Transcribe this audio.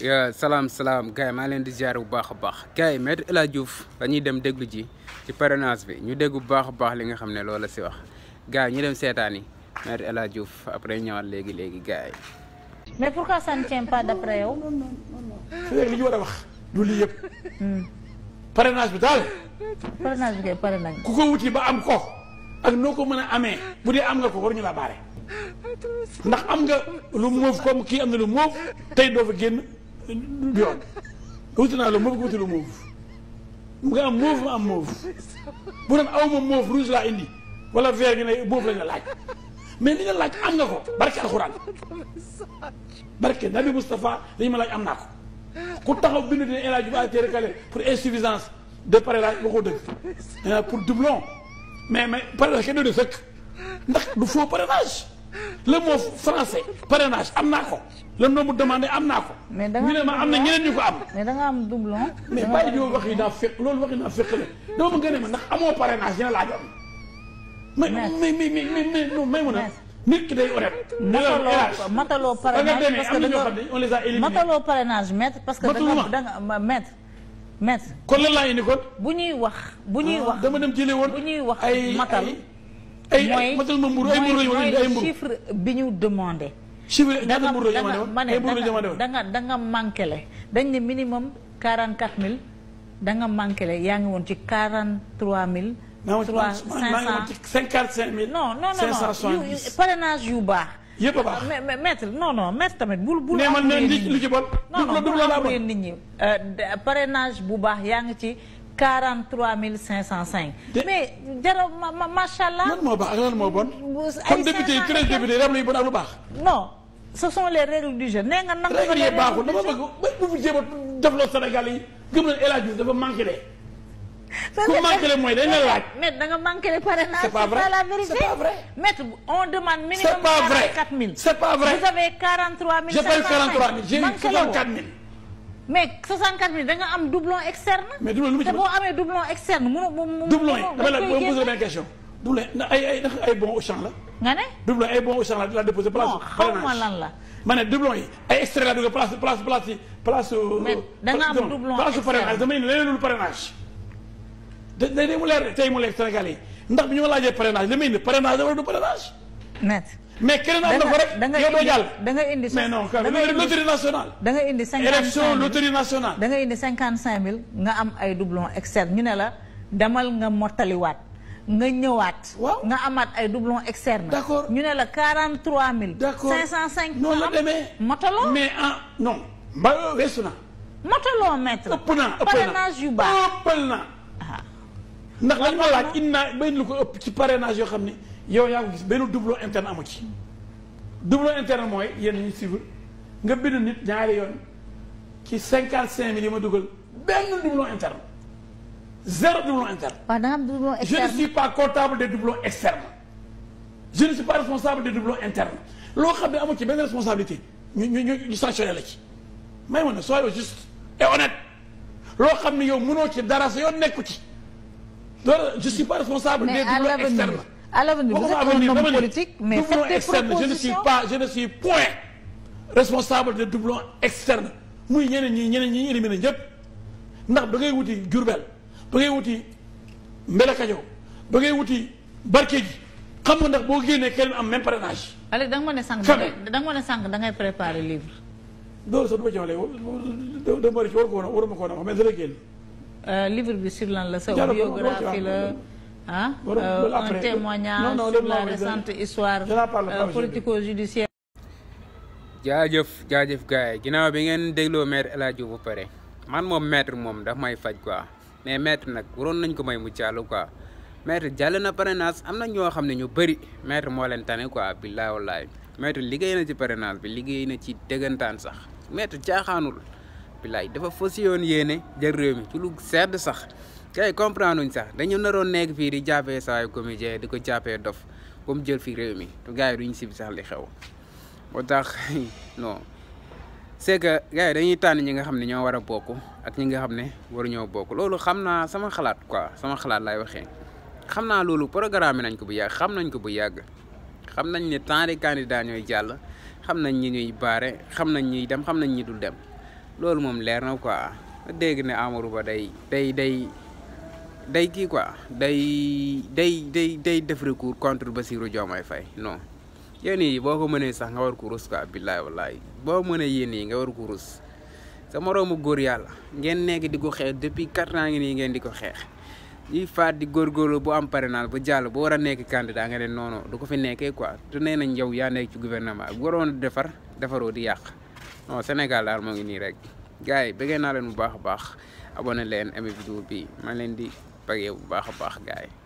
salaam gars yi maa leen di ziar bu baax a baax gars yi Maître El Hadji Diouf dañuy dem déglu ji ci parrainage bi ñu dégg bu baax a baax li nga xam ne loolu la si wax gars yi ñu dem seetaan yi Maître El Hadji Diouf après ñëwaat léegi gars yi. mais pourquoi ça ne tient pas d'après yow. c'est li ñu war a wax du lii yëpp. parrainage bi daal. parrainage bi kay pare nañ ku ko wuti ba am ko ak noo ko mën a amee bu dee am nga ko waruñu la baare ndax am nga lu moof comme kii am na lu moof tey doo fa génn du yoon wuti naa lu moof nga wuti lu moof nga am moof ma am moof bu doon aw ma moof rouge laa indi wala vert gi ne moof lañ la laaj mais li nga laaj am nga ko barke alxuraan barke Nabi Moustapha dañu ma laaj am naa ko ku taxaw bind dina El Hadji Diouf a été recalé pour insuffisance de parrainage waxoo dëgg pour doublon mais parrainage kenn doon sëkk ndax du faux parrainage le mot français parrainage am naa ko le nombre demandé am naa ko. mais da nga ñu ne ma am na ñeneen ñu ko am. mais da nga am doublon. mais bàyyi yow wax yi naa fekk loolu wax yi naa fekk la dama gën a ma ndax amoo parrainage dina laa jox. mais may mun a. nit ki day honnête. mataloo parrainage parce que am na ñoo xam ne on les a éliminés. mataloo parrainage maître parce que da nga maître. kon lan laa indi kon. bu ñuy wax dama dem jëlee woon. bu ñuy wax matal. ay matal ma mburu ay mburu mooy chiffre bi ñu demandé. chiffre ñaata mburu la ñu demandé woon da nga manqué le dañ ne minimum 44000 da nga manqué le yaa ngi woon ci 43000. maa ngi woon ci 55000. non parrainage yu baax. yëpp a baax mais maître maître tamit bul. nee man ne lu ci bon. bul amee nit ñi parrainage bu baax yaa ngi ci 43505. mais jara macha allah. lan moo baax ak lan moo bon. comme député yi 13 députés yi am na yu bon ak lu baax. non ce sont les règles du jeu nee nga nangu. règles yi baaxul dama bëgg bu fi jéem a defloo Sénégal yi gëm nañu El Hadji Diouf dafa manqué de. ku manqué le mooy dañ la laaj. mais da nga manqué le parrainage. c'est pas vrai la vérité. c'est pas vrai. maître on demande minimum. c'est pas vrai 44000. c'est pas vrai. vous avez 43000. j'ai pas eu 43000 j'ai eu 64000. mais 64000 da nga am doublon externe. mais doublon lu mu ci te boo amee doublon externe doublon yi dama la boo posé benn question. doublon ay bon au champ la. nga ne. doublon ay bon au champ la déposé place. non xaw ma lan la. ma ne doublon yi ay extrait la dugg place. mais da nga am doublon place parrainage damay ne leneen lu parrainage. day mu leer tey mu leer Sénégal yi ndax bi ñu ma laajee parrainage li muy indi parrainage la wala du parrainage. net. mais keneen am na ko rek. yow doo jàll da nga indi mais non loterie nationale. da nga indi 55 élection loterie nationale. da nga indi 55000 nga am ay doublon externe ñu ne la demal nga mottaliwaat nga ñëwaat. waaw nga amaat ay doublon externe. d'accord ñu ne la 43000. d'accord 505. noonu la demee. motaloo mais non. mba weesu na. motaloo maître. ëpp na parrainage yu baax ëppal na. ndax lañ ma laaj indi naa benn lu ko ëpp ci parrainage yoo xam ne yow yaa ko gis benn doublon interne amu ci. doublon interne mooy yéen ñi suivre nga bind nit ñaari yoon ci 55000 yi ma dugal benn doublon interne zéro doublon interne. waaw da nga am doublon externe. je ne suis pas comptable des doublons externes. je ne suis pas responsable des doublons internes loo xam ne amu ci benn responsabilité ñu sanctionné la ci. may ma ne soyez juste et honnête loo xam ne yow mënoo ci dara sa yoon nekku ci. loolu je suis pas responsable des doublons externes. à l'avenir vous êtes un homme politique mais faites des propositions. je ne suis point responsable des doublons externes muy ñeneen ñi éliminé ñëpp ndax ba ngay wuti Diourbel ba ngay wuti Mbelakajaw ba ngay wuti Barkédji xam nga ndax boo génnee kenn am même parrainage. Aliou da nga ma ne sànq da ngay préparer livre. loolu sax du ma ci wax léegi dama ci waruma ko wax mais dana génn. livre bi sur lan la sa biographie la un témoignage sur la récente histoire politico-judiciaire. jaajëf gars yi ginnaaw bi ngeen dégloo Maître El Hadji Diouf ba pare man moom maître moom daf may faj quoi mais maître nag waroon nañ ko may mu jàll quoi maître jàll na parrainage am na ñoo xam ne ñu bëri maître moo leen tane quoi billaay wallaay maître liggéey na ci parrainage bi liggéey na ci dëggantaan sax maître caaxaanul billaay dafa fas yoon yéene jël réew mi ci lu sedd sax kay comprendre uñ sax dañu naroon nekk fii di jàppee saa yu comédien di ko jàppee dof ba mu jël fii réew mi te gars yi duñ sib sax li xew moo tax non c'est que gars yi dañuy tànn ñi nga xam ne ñoo war a bokk ak ñi nga xam ne waruñoo bokk loolu xam naa sama xalaat quoi sama xalaat laay waxee xam naa loolu programme nañ ko bu yàgg xam nañ ko bu yàgg xam nañ ne tant de candidats ñooy jàll xam nañ ñi ñuy baare xam nañ ñiy dem xam nañ ñi dul dem loolu moom leer na quoi ma dégg ne Amadou Ba day kii quoi day def recours contre Bassirou Diomaye Faye non yéen yi boo ko mënee sax nga war ko rus quoi billaay wallaay boo mënee yéen yi nga war ko rus sa moroomu góor yàlla ngeen nekk di ko xeex depuis 4 ans ngi nii ngeen di ko xeex yi faat di góorgóorlu bu am parrainage ba jàll bu war a nekk candidat nga ne non du ko fi nekkee quoi te nee nañ yow yaa nekk ci gouvernement bi waroon defaroo di yàq non Sénégal daal moo ngi nii rek gars yi bëggee naa leen bu baax a baax abonné leen aimé vidéo bi ma leen di bëggee bu baax a baax gars yi